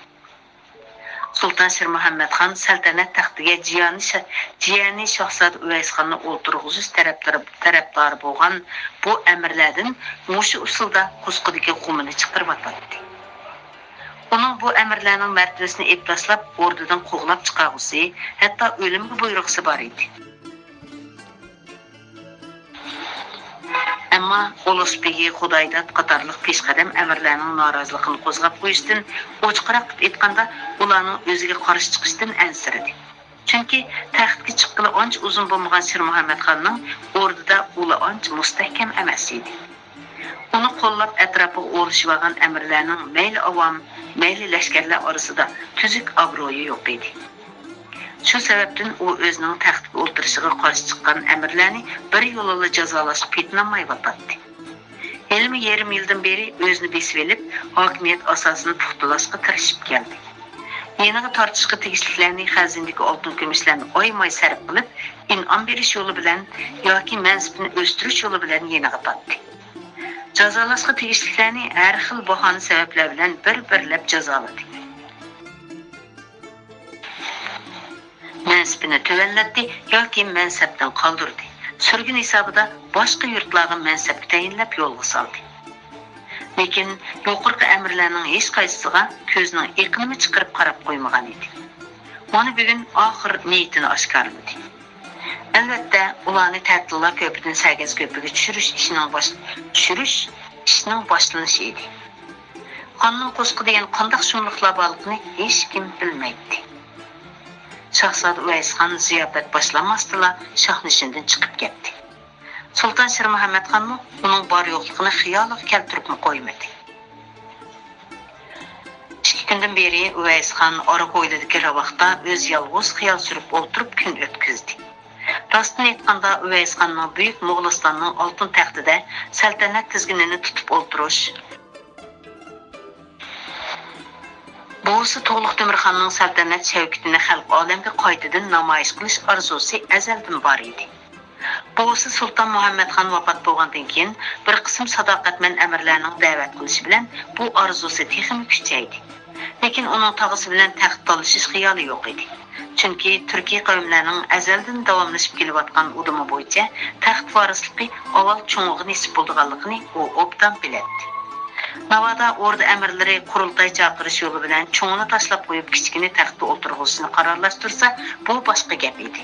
سۇلتان شىرمۇھەممەتخان سەلتەنەت تەختىگە جىيانى شا-، جىيەنى شاھزادە ئۇۋەيسخاننى ئولتۇرغۇزۇش تەرەپدارى، تەرەپدارى بولغان بۇ ئەمىرلەردىن مۇشۇ ئۇسۇلدا قوسقىدىكى غۇمىنى چىقىرىۋاتاتتى. ئۇنىڭ بۇ ئەمىرلەرنىڭ مەرتىۋىسىنى ئېپلاسلاپ، ئوردىدىن قوغلاپ چىقارغۇسى، ھەتتا ئۆلۈمگە بۇيرۇغۇسى بار ئىدى. ئەمما ئۇلۇس بېگى خۇدايداد قاتارلىق پېشقەدەم ئەمىرلەرنىڭ نارازىلىقىنى قوزغاپ قويۇشتىن، ئوچۇقراق قىلىپ ئېيتقاندا، ئۇلارنىڭ ئۆزىگە قارشى چىقىشىدىن ئەنسىرىدى. چۈنكى تەختكە چىققىلى ئانچە ئۇزۇن بولمىغان شىرمۇھەممەتخاننىڭ ئوردىدا ئۇلى ئانچە مۇستەھكەم ئەمەس ئىدى. ئۇنى قوللاپ ئەتراپىغا ئولىشىۋالغان ئەمىرلەرنىڭ مەيلى ئاۋام، مەيلى لەشكەرلەر ئارىسىدا تۈزۈك ئابرۇيى يوق ئىدى. شۇ سەۋەبتىن ئۇ ئۆزىنىڭ تەختكە ئولتۇرۇشىغا قارشى چىققان ئەمىرلەرنى بىر يولىلا جازالاشقا پېتىنالمايۋاتاتتى. ھېلىمۇ يېرىم يىلدىن بېرى ئۆزىنى بېسىۋېلىپ، ھاكىمىيەت ئاساسىنى پۇختىلاشقا تىرىشىپ كەلدى. يېنىغا تارتىشقا تېگىشلىكلەرنى خەزىنىدىكى ئالتۇن-كۈمۈشلەرنى ئايىماي سەرپ قىلىپ، ئىنئام بېرىش يولى بىلەن ياكى مەنسىپىنى ئۆستۈرۈش يولى بىلەن يېنىغا تارتتى. جازالاشقا تېگىشلىكلەرنى ھەر خىل باھانە سەۋەبلەر بىلەن بىر-بىرلەپ جازالىدى. مەنسىپىنى تۆۋەنلەتتى ياكى مەنسەپتىن قالدۇردى. سۈرگۈن ھېسابىدا باشقا يۇرتلارغا مەنسەپكە تەيىنلەپ يولغا سالدى. لېكىن يۇقىرىقى ئەمىرلەرنىڭ ھېچقايسىسىغا كۆزىنىڭ ئېقىنىمۇ چىقىرىپ قاراپ قويمىغان ئىدى. مانا بۈگۈن ئاخىر نىيىتىنى ئاشكارىلىدى. ئەلۋەتتە، ئۇلارنى تەتىللار كۆپىدىن سەگەز كۆپىگە چۈشۈرۈش ئىشىنىڭ باش-، چۈشۈرۈش ئىشىنىڭ باشلىنىشى ئىدى. خاننىڭ قورسىقىدا يەنە قانداق شۇملۇقلار بارلىقىنى ھېچكىم بىلمەيتتى. شاھزادە ئۇۋەيسخان زىياپەت باشلانماستىلا شاھنىشىندىن چىقىپ كەتتى. سۇلتان شىرمۇھەممەتخانمۇ ئۇنىڭ بار-يوقلۇقىنى خىيالىغا كەلتۈرۈپمۇ قويمىدى. ئىككى كۈندىن بېرى ئۇۋەيسخان ئارا ھويلىدىكى راۋاقتا ئۆزى يالغۇز خىيال سۈرۈپ ئولتۇرۇپ كۈن ئۆتكۈزدى. راستىنى ئېيتقاندا، ئۇۋەيسخاننىڭ بۈيۈك موغۇلىستاننىڭ ئالتۇن تەختىدە سەلتەنەت تىزگىنىنى تۇتۇپ ئولتۇرۇش، بوۋىسى تۇغلۇق تۆمۈرخاننىڭ سەلتەنەت شەۋكىتىنى خەلق ئالەمگە قايتىدىن نامايىش قىلىش ئارزۇسى ئەزەلدىن بار ئىدى. بوۋىسى سۇلتان مۇھەممەتخان ۋاپات بولغاندىن كېيىن، بىر قىسىم ساداقەتمەن ئەمىرلەرنىڭ دەۋەت قىلىشى بىلەن بۇ ئارزۇسى تېخىمۇ كۈچەيدى. لېكىن ئۇنىڭ تاغىسى بىلەن تەخت تالىشىش خىيالى يوق ئىدى. چۈنكى تۈركىي قەۋملەرنىڭ ئەزەلدىن داۋاملىشىپ كېلىۋاتقان ئۇدۇمى بويىچە تەخت ۋارىسلىقى ئاۋۋال چوڭىغا نېسىپ بولىدىغانلىقىنى ئۇ ئوبدان بىلەتتى. ناۋادا ئوردا ئەمىرلىرى قۇرۇلتاي چاقىرىش يولى بىلەن چوڭىنى تاشلاپ قويۇپ، كىچىكىنى تەختكە ئولتۇرغۇزۇشنى قارارلاشتۇرسا، بۇ باشقا گەپ ئىدى.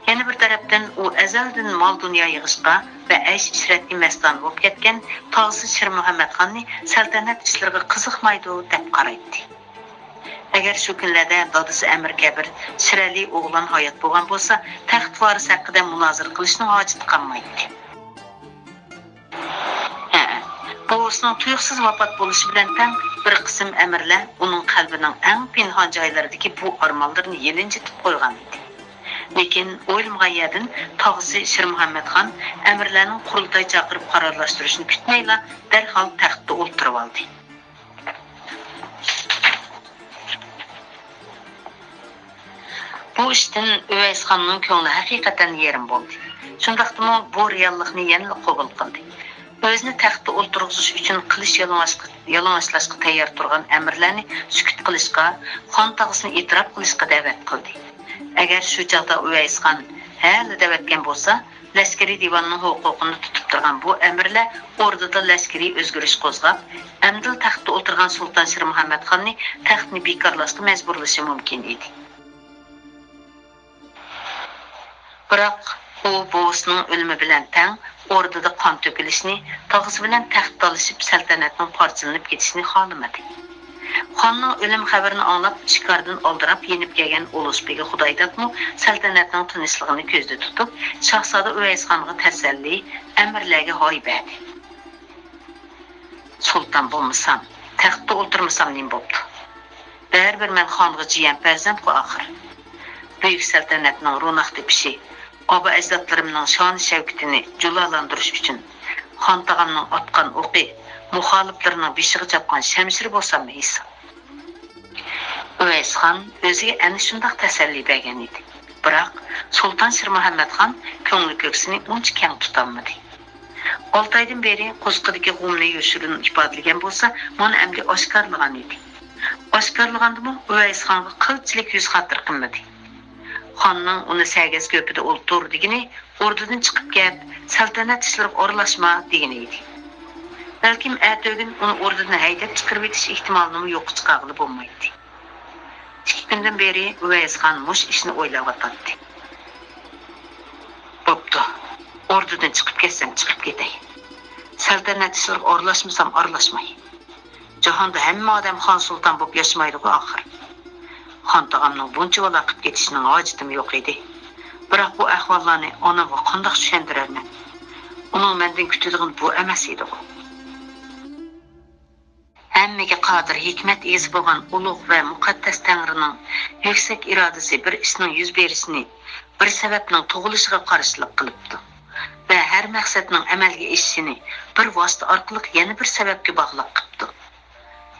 يەنە بىر تەرەپتىن، ئۇ ئەزەلدىن مال-دۇنيا يىغىشقا ۋە ئەيش-ئىشرەتكە مەستانە بولۇپ كەتكەن تاغىسى شىرمۇھەممەتخاننى سەلتەنەت ئىشلىرىغا قىزىقمايدۇ، دەپ قارايتتى. ئەگەر شۇ كۈنلەردە دادىسى ئەمىر كەبىر شىرئەلى ئوغلان ھايات بولغان بولسا، تەخت ۋارىسى ھەققىدە مۇنازىرە قىلىشنىڭ ھاجىتى قالمايتتى. ھەئە، بوۋىسىنىڭ تۇيۇقسىز ۋاپات بولۇشى بىلەن تەڭ، بىر قىسىم ئەمىرلەر ئۇنىڭ قەلبىنىڭ ئەڭ پىنھان جايلىرىدىكى بۇ ئارمانلىرىنى يېلىنجىتىپ قويغان ئىدى. لېكىن ئويلىمىغان يەردىن تاغىسى شىرمۇھەممەتخان ئەمىرلەرنىڭ قۇرۇلتاي چاقىرىپ قارارلاشتۇرۇشىنى كۈتمەيلا، دەرھال تەختتە ئولتۇرۇۋالدى. بۇ ئىشتىن ئۇۋەيسخاننىڭ كۆڭلى ھەقىقەتەن يېرىم بولدى. شۇنداقتىمۇ بۇ رېئاللىقنى يەنىلا قوبۇل قىلدى. ئۆزىنى تەختتە ئولتۇرغۇزۇش ئۈچۈن قىلىچ يالىڭاچقا-، يالىڭاچلاشقا تەييار تۇرغان ئەمىرلەرنى سۈكۈت قىلىشقا، خان تاغىسىنى ئېتىراپ قىلىشقا دەۋەت قىلدى. ئەگەر شۇ چاغدا ئۇۋەيسخان ھەلە دەۋەتكەن بولسا، لەشكىرىي دىۋاننىڭ ھوقۇقىنى تۇتۇپ تۇرغان بۇ ئەمىرلەر ئوردىدا لەشكىرىي ئۆزگىرىش قوزغاپ، ئەمدىلا تەختتە ئولتۇرغان سۇلتان شىرمۇھەممەتخاننى تەختنى بىكارلاشقا مەجبۇرلىشى مۇمكىن ئىدى. بىراق ئۇ بوۋىسىنىڭ ئۆلۈمى بىلەن تەڭ ئوردىدا قان تۆكۈلۈشنى، تاغىسى بىلەن تەخت تالىشىپ، سەلتەنەتنىڭ پارچىلىنىپ كېتىشىنى خالىمىدى. خاننىڭ ئۆلۈم خەۋىرىنى ئاڭلاپ، شىكاردىن ئالدىراپ يېنىپ كەلگەن ئۇلۇس بېگى خۇدايدادمۇ سەلتەنەتنىڭ تىنچلىقىنى كۆزدە تۇتۇپ، شاھزادە ئۇۋەيسخانغا تەسەللى، ئەمىرلەرگە ھاي بەردى. سۇلتان بولمىسام، تەختتە ئولتۇرمىسام نېمە بوپتۇ؟ بەرىبىر مەن خانغا جىيەن پەرزەنتقۇ ئاخىر. بۈيۈك سەلتەنەتنىڭ روناق تېپىشى، ئابا-ئەجدادلىرىمنىڭ شان-شەۋكىتىنى جۇلالاندۇرۇش ئۈچۈن خان تاغامنىڭ ئاتقان ئوقى، مۇخالىپلىرىنىڭ بېشىغا چاپقان شەمشىرى بولساممۇ ھېساب. ئۇۋەيسخان ئۆزىگە ئەنە شۇنداق تەسەللى بەرگەن ئىدى. بىراق سۇلتان شىرمۇھەممەتخان كۆڭلى كۆكسىنى ئۇنچە كەڭ تۇتالمىدى. ئالتە ئايدىن بېرى قورسىقىدىكى غۇمنى يوشۇرۇن ئىپادىلىگەن بولسا، مانا ئەمدى ئاشكارىلىغان ئىدى. ئاشكارىلىغاندىمۇ ئۇۋەيسخانغا قىلچىلىك يۈز خاتىرە قىلمىدى. خاننىڭ ئۇنى سەگەز كۆپىدە ئولتۇر دېگىنى، ئوردىدىن چىقىپ كەت، سەلتەنەت ئىشلىرىغا ئارىلاشما دېگىنى ئىدى. بەلكىم ئەتىگۈن ئۇنى ئوردىدىن ھەيدەپ چىقىرىۋېتىش ئېھتىمالىنىمۇ يوققا چىقارغىلى بولمايتتى. ئىككى كۈندىن بېرى ئۇۋەيسخان مۇشۇ ئىشنى ئويلاۋاتاتتى. بوپتۇ، ئوردىدىن چىقىپ كەتسەم چىقىپ كېتەي. سەلتەنەت ئىشلىرىغا ئارىلاشمىسام ئارىلاشماي. جاھاندا ھەممە ئادەم خان سۇلتان بولۇپ ياشىمايدىغۇ ئاخىر. تۇغقان تاغامنىڭ بۇنچىۋالا قىپ كېتىشىنىڭ ھاجىتىم يوق ئىدى. بىراق بۇ ئەھۋاللارنى ئانامغا قانداق چۈشەندۈرەرمەن؟ ئۇنىڭ مەندىن كۈتىدىغىنى بۇ ئەمەس ئىدىغۇ. ھەممىگە قادىر، ھېكمەت ئىگىسى بولغان ئۇلۇغ ۋە مۇقەددەس تەڭرىنىڭ يۈكسەك ئىرادىسى بىر ئىشنىڭ يۈز بېرىشىنى بىر سەۋەبنىڭ تۇغۇلۇشىغا قارشىلىق قىلىپتۇ ۋە ھەر مەقسەتنىڭ ئەمەلگە ئېشىشىنى بىر ۋاسىتە ئارقىلىق يەنە بىر سەۋەبكە باغلىق قىپتۇ،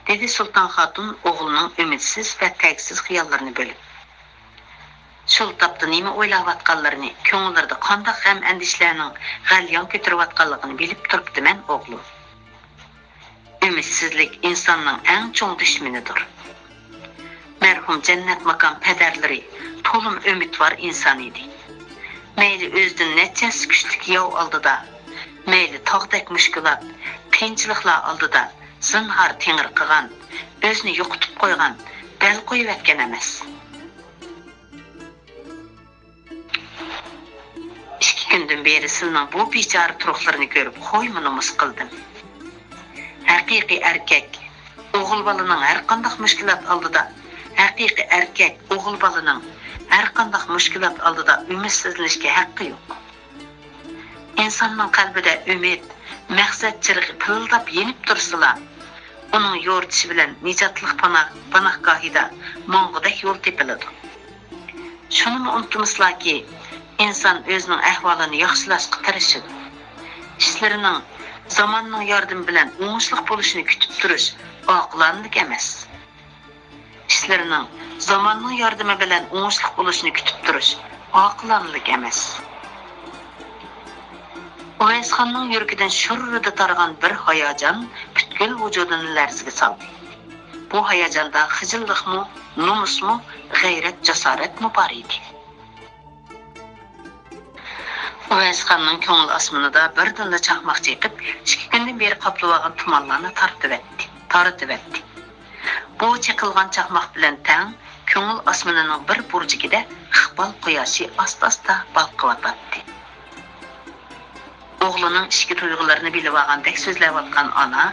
دېدى سۇلتان خاتۇن ئوغلىنىڭ ئۈمىدسىز ۋە تەگسىز خىياللىرىنى بۆلۈپ. شۇ تاپتا نېمە ئويلاۋاتقانلىرىنى، كۆڭۈللىرىدە قانداق غەم-ئەندىشىلەرنىڭ غەليان كۆتۈرۈۋاتقانلىقىنى بىلىپ تۇرۇپتىمەن، ئوغلۇم. ئۈمىدسىزلىك ئىنساننىڭ ئەڭ چوڭ دۈشمىنىدۇر. مەرھۇم جەننەت ماكان پەدەرلىرى تولىمۇ ئۈمىدۋار ئىنسان ئىدى. مەيلى ئۆزىدىن نەچچە ھەسسە كۈچلۈك ياۋ ئالدىدا، مەيلى تاغدەك مۈشكۈلات، قىيىنچىلىقلار ئالدىدا زىنھار تېڭىرقىغان، ئۆزىنى يوقىتىپ قويغان، بەل قويۇۋەتكەن ئەمەس. ئىككى كۈندىن بېرى سىلىنىڭ بۇ بىچارە تۇرۇقلىرىنى كۆرۈپ خويمۇ نومۇس قىلدىم. ھەقىقىي ئەركەك ئوغۇل بالىنىڭ ھەرقانداق مۈشكۈلات ئالدىدا، ھەقىقىي ئەركەك ئوغۇل بالىنىڭ ھەرقانداق مۈشكۈلات ئالدىدا ئۈمىدسىزلىنىشكە ھەققى يوق. ئىنساننىڭ قەلبىدە ئۈمىد، مەقسەت چىرىغى پىلىلداپ يېنىپ تۇرسىلا، ئۇنىڭ يورۇتۇشى بىلەن نىجاتلىق پانا-، پاناھگاھىدا ماڭغۇدەك يول تېپىلىدۇ. شۇنىمۇ ئۇنتۇمىسىلاكى، ئىنسان ئۆزىنىڭ ئەھۋالىنى ياخشىلاشقا تىرىشىدۇ. ئىشلىرىنىڭ زاماننىڭ ياردىمى بىلەن ئوڭۇشلۇق بولۇشىنى كۈتۈپ تۇرۇش ئاقىلانىلىك ئەمەس. ئىشلىرىنىڭ زاماننىڭ ياردىمى بىلەن ئوڭۇشلۇق بولۇشىنى كۈتۈپ تۇرۇش ئاقىلانىلىك ئەمەس. ئۇۋەيسخاننىڭ يۈرىكىدىن شۇررىدە تارىغان بىر ھاياجان پۈتكۈل ۋۇجۇدىنى لەرزىگە سالدى. بۇ ھاياجاندا خىجىللىقمۇ، نومۇسمۇ، غەيرەت-جاسارەتمۇ بار ئىدى. ئۇۋەيسخاننىڭ كۆڭۈل ئاسمىنىدا بىردىنلا چاقماق چېقىپ، ئىككى كۈندىن بېرى قاپلىۋالغان تۇمانلارنى تارتىۋەتتى، تارىتىۋەتتى. بۇ چېقىلغان چاقماق بىلەن تەڭ كۆڭۈل ئاسمىنىنىڭ بىر بۇرجىكىدە ئىقبال قۇياشى ئاستا-ئاستا بالقىۋاتاتتى. ئوغلىنىڭ ئىچكى تۇيغۇلىرىنى بىلىۋالغاندەك سۆزلەۋاتقان ئانا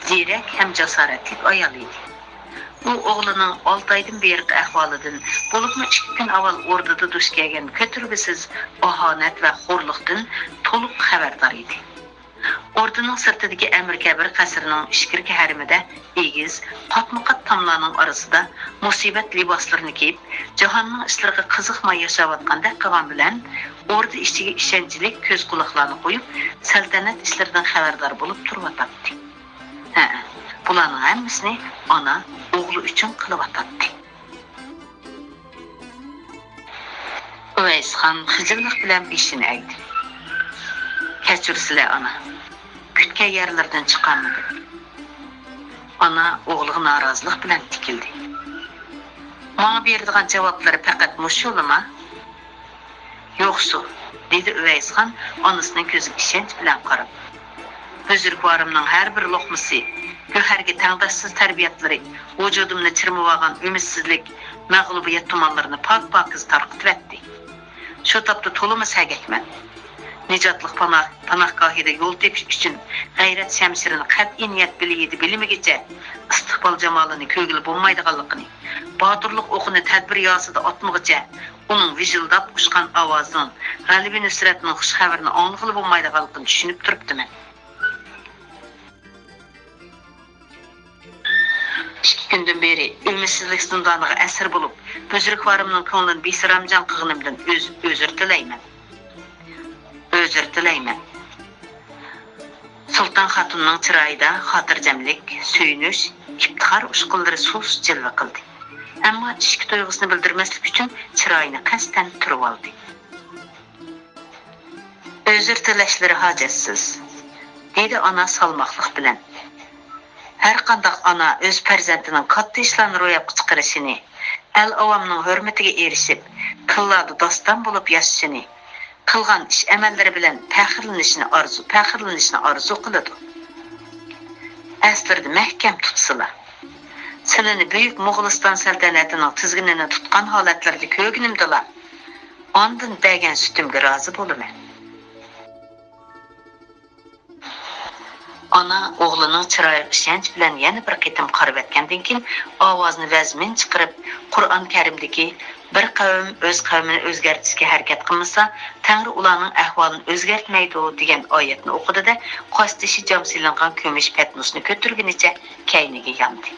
زېرەك ھەم جاسارەتلىك ئايال ئىدى. ئۇ ئوغلىنىڭ ئالتە ئايدىن بېرىقى ئەھۋالىدىن، بولۇپمۇ ئىككى كۈن ئاۋۋال ئوردىدا دۇچ كەلگەن كۆتۈرگۈسىز ئاھانەت ۋە خورلۇقتىن تولۇق خەۋەردار ئىدى. ئوردىنىڭ سىرتىدىكى ئەمىر كەبىر قەسرىنىڭ ئىچكىرىكى ھەرىمىدە ئېگىز، قاتمۇقات تاملارنىڭ ئارىسىدا مۇسىبەت لىباسلىرىنى كىيىپ، جاھاننىڭ ئىشلىرىغا قىزىقماي ياشاۋاتقاندەك قىلغان بىلەن، ئوردا ئىچىگە ئىشەنچلىك كۆز-قۇلاقلارنى قويۇپ، سەلتەنەت ئىشلىرىدىن خەۋەردار بولۇپ تۇرۇۋاتاتتى. ھەئە، بۇلارنىڭ ھەممىسىنى ئانا ئوغلى ئۈچۈن قىلىۋاتاتتى. ئۇۋەيسخان خىجىللىق بىلەن بېشىنى ئەگدى. كەچۈرسىلە، ئانا. كۈتكەن يەرلىرىدىن چىقالمىدىم. ئانا ئوغلىغا نارازىلىق بىلەن تىكىلدى. ماڭا بېرىدىغان جاۋابلىرى پەقەت مۇشۇلىما؟ يوقسۇ، دېدى ئۇۋەيسخان ئانىسىنىڭ كۆزىگە ئىشەنچ بىلەن قاراپ. بۈزرۈكۋارىمنىڭ ھەر بىر لوقمىسى، گۆھەرگە تەڭداشسىز تەربىياتلىرى، ۋۇجۇدۇمنى چىرمىۋالغان ئۈمىدسىزلىك، مەغلۇبىيەت تۇمانلىرىنى پاك-پاكىز تارقىتىۋەتتى. شۇ تاپتا تولىمۇ سەگەكمەن. نىجاتلىق پانا-، پاناھگاھىدا يول تېپىش ئۈچۈن غەيرەت شەمشىرىنى قەتئىي نىيەت بىلىگىدە بىلمىگىچە ئىستىقبال جامالىنى كۆرگىلى بولمايدىغانلىقىنى، باتۇرلۇق ئوقىنى تەدبىر ياسىدا ئاتمىغىچە ئۇنىڭ ۋىژىلداپ ئۇچقان ئاۋازىنىڭ غەلىبە نۇسرەتنىڭ خۇش خەۋىرىنى ئاڭلىغىلى بولمايدىغانلىقىنى چۈشىنىپ تۇرۇپتىمەن. ئىككى كۈندىن بېرى ئۈمىدسىزلىك زىندانىغا ئەسىر بولۇپ، بۈزرۈكۋارىمنىڭ كۆڭلىنى بىسىرانجان قىلغىنىمدىن ئۆز-، ئۆزۈر تىلەيمەن. ئۆزۈر تىلەيمەن. سۇلتان خاتۇننىڭ چىرايىدا خاتىرجەملىك، سۆيۈنۈش، ئىپتىخار ئۇچقۇنلىرى سۇس جىلۋە قىلدى. ئەمما ئىچكى تۇيغۇسىنى بىلدۈرمەسلىك ئۈچۈن چىرايىنى قەستەن تۈرۈۋالدى. ئۆزۈر تىلەشلىرى ھاجەتسىز، دېدى ئانا سالماقلىق بىلەن. ھەرقانداق ئانا ئۆز پەرزەنتىنىڭ كاتتا ئىشلارنى روياپقا چىقىرىشىنى، ئەل-ئاۋامنىڭ ھۆرمىتىگە ئېرىشىپ، تىللاردا داستان بولۇپ ياشىشىنى، قىلغان ئىش-ئەمەللىرى بىلەن پەخىرلىنىشنى ئارزۇ، پەخىرلىنىشنى ئارزۇ قىلىدۇ. ئەسلىرىدە مەھكەم تۇتسىلا. سىلىنى بۈيۈك موغۇلىستان سەلتەنىتىنىڭ تىزگىنىنى تۇتقان ھالەتلىرىدە كۆرگىنىمدىلا، ئاندىن بەرگەن سۈتۈمگە رازى بولىمەن. ئانا ئوغلىنىڭ چىرايىغا ئىشەنچ بىلەن يەنە بىر قېتىم قارىۋەتكەندىن كېيىن، ئاۋازىنى ۋەزمىن چىقىرىپ، قۇرئان كەرىمدىكى «بىر قەۋم ئۆز قەۋمىنى ئۆزگەرتىشكە ھەرىكەت قىلمىسا، تەڭرى ئۇلارنىڭ ئەھۋالىنى ئۆزگەرتمەيدۇ» دېگەن ئايەتنى ئوقۇدى-دە، قاشتېشى جام سېلىنغان كۈمۈش پەتنۇسنى كۆتۈرگىنىچە كەينىگە ياندى.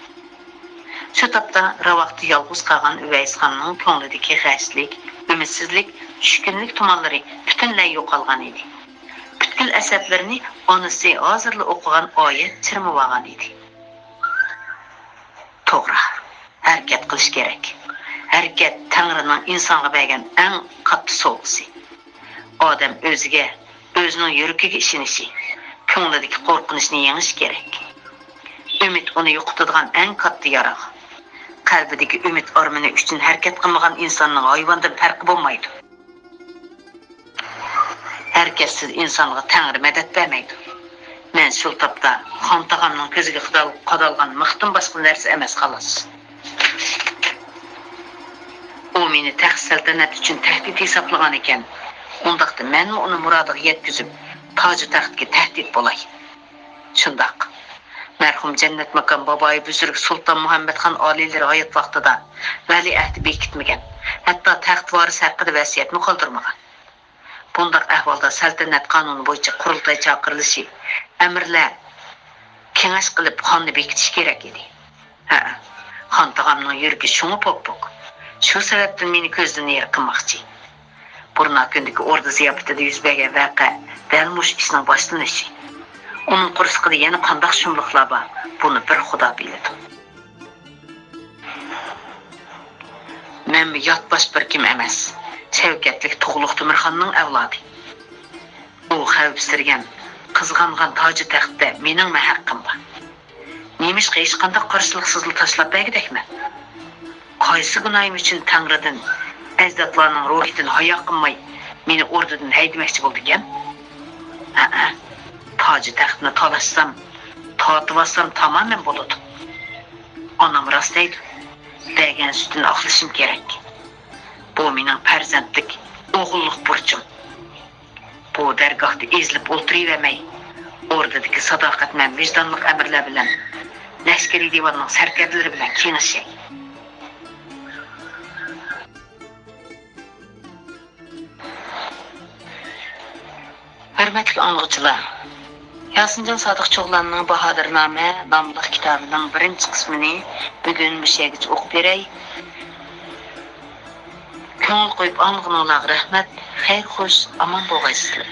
شۇ تاپتا راۋاقتا يالغۇز قالغان ئۇۋەيسخاننىڭ كۆڭلىدىكى غەشلىك، ئۈمىدسىزلىك، چۈشكۈنلۈك تۇمانلىرى پۈتۈنلەي يوقالغان ئىدى. پۈتكۈل ئەسەبلىرىنى ئانىسى ھازىرلا ئوقۇغان ئايەت چىرمىۋالغان ئىدى. توغرا، ھەرىكەت قىلىش كېرەك. ھەرىكەت تەڭرىنىڭ ئىنسانغا بەرگەن ئەڭ كاتتا سوۋغىسى. ئادەم ئۆزىگە، ئۆزىنىڭ يۈرىكىگە ئىشىنىشى، كۆڭلىدىكى قورقۇنچنى يېڭىشى كېرەك. ئۈمىد ئۇنى يوقىتىدىغان ئەڭ كاتتا ياراغ. قەلبىدىكى ئۈمىد ئارمىنى ئۈچۈن ھەرىكەت قىلمىغان ئىنساننىڭ ھايۋاندىن پەرقى بولمايدۇ. ھەرىكەتسىز ئىنسانغا تەڭرى مەدەت بەرمەيدۇ. مەن شۇ تاپتا خان تاغامنىڭ كۆزىگە قادال-، قادالغان مىختىن باشقا نەرسە ئەمەس، خالاس. ئۇ مېنى تەخت سەلتەنەت ئۈچۈن تەھدىت ھېسابلىغان ئىكەن. ئۇنداقتا مەنمۇ ئۇنى مۇرادىغا يەتكۈزۈپ، تاجۇ تەختكە تەھدىت بولاي. شۇنداق. مەرھۇم جەننەت ماكان بابايى بۈزرۈك سۇلتان مۇھەممەتخان ئالىيلىرى ھايات ۋاقتىدا ۋەلىئەھدى بېكىتمىگەن، ھەتتا تەخت ۋارىسى ھەققىدە ۋەسىيەتمۇ قالدۇرمىغان. بۇنداق ئەھۋالدا سەلتەنەت قانۇنى بويىچە قۇرۇلتاي چاقىرىلىشى، ئەمىرلەر كېڭەش قىلىپ خاننى بېكىتىشى كېرەك ئىدى. ھە، خان تاغامنىڭ يۈرىكى شۇڭا پوك-پوك. شۇ سەۋەبتىن مېنى كۆزدىن يىراق قىلماقچى. بۇرنا كۈندىكى ئوردا زىياپىتىدە يۈز بەرگەن ۋەقە دەل مۇشۇ ئىشنىڭ باشلىنىشى. ئۇنىڭ قورسىقىدا يەنە قانداق شۇملۇقلار بار، بۇنى بىر خۇدا بىلىدۇ. مەنمۇ يات باش بىر كىم ئەمەس، شەۋكەتلىك تۇغلۇق تۆمۈرخاننىڭ ئەۋلادى. ئۇ خەۋپسىرىگەن، قىزغانغان تاجى تەختتە مېنىڭمۇ ھەققىم بار. نېمىشقا ھېچقانداق قارشىلىقسىزلا تاشلاپ بەرگۈدەكمەن؟ قايسى گۇناھىم ئۈچۈن تەڭرىدىن، ئەجدادلارنىڭ روھىدىن ھايا قىلماي مېنى ئوردىدىن ھەيدىمەكچى بولىدىكەن؟ ھەئە، تاجى تەختنى تالاشسام، تارتىۋالسام تامامەن بولىدۇ. ئانام راست دەيدۇ، بەرگەن سۈتىنى ئاقلىشىم كېرەك. بۇ مېنىڭ پەرزەنتلىك، ئوغۇللۇق بۇرچۇم. بۇ دەرگاھتا ئېزىلىپ ئولتۇرۇۋەرمەي، ئوردىدىكى ساداقەتمەن ۋىجدانلىق ئەمىرلەر بىلەن، لەشكىرىي دىۋاننىڭ سەركەردىلىرى بىلەن كېڭىشەي. ھۆرمەتلىك ئاڭلىغۇچىلار، ياسىنجان سادىق چوغلاننىڭ باھادىرنامە ناملىق كىتابىنىڭ بىرىنچى قىسمىنى بۈگۈن مۇشۇ يەرگىچە ئوقۇپ بېرەي. كۆڭۈل قويۇپ ئاڭلىغىنىڭلارغا رەھمەت. خەير خوش، ئامان بولغايسىزلەر.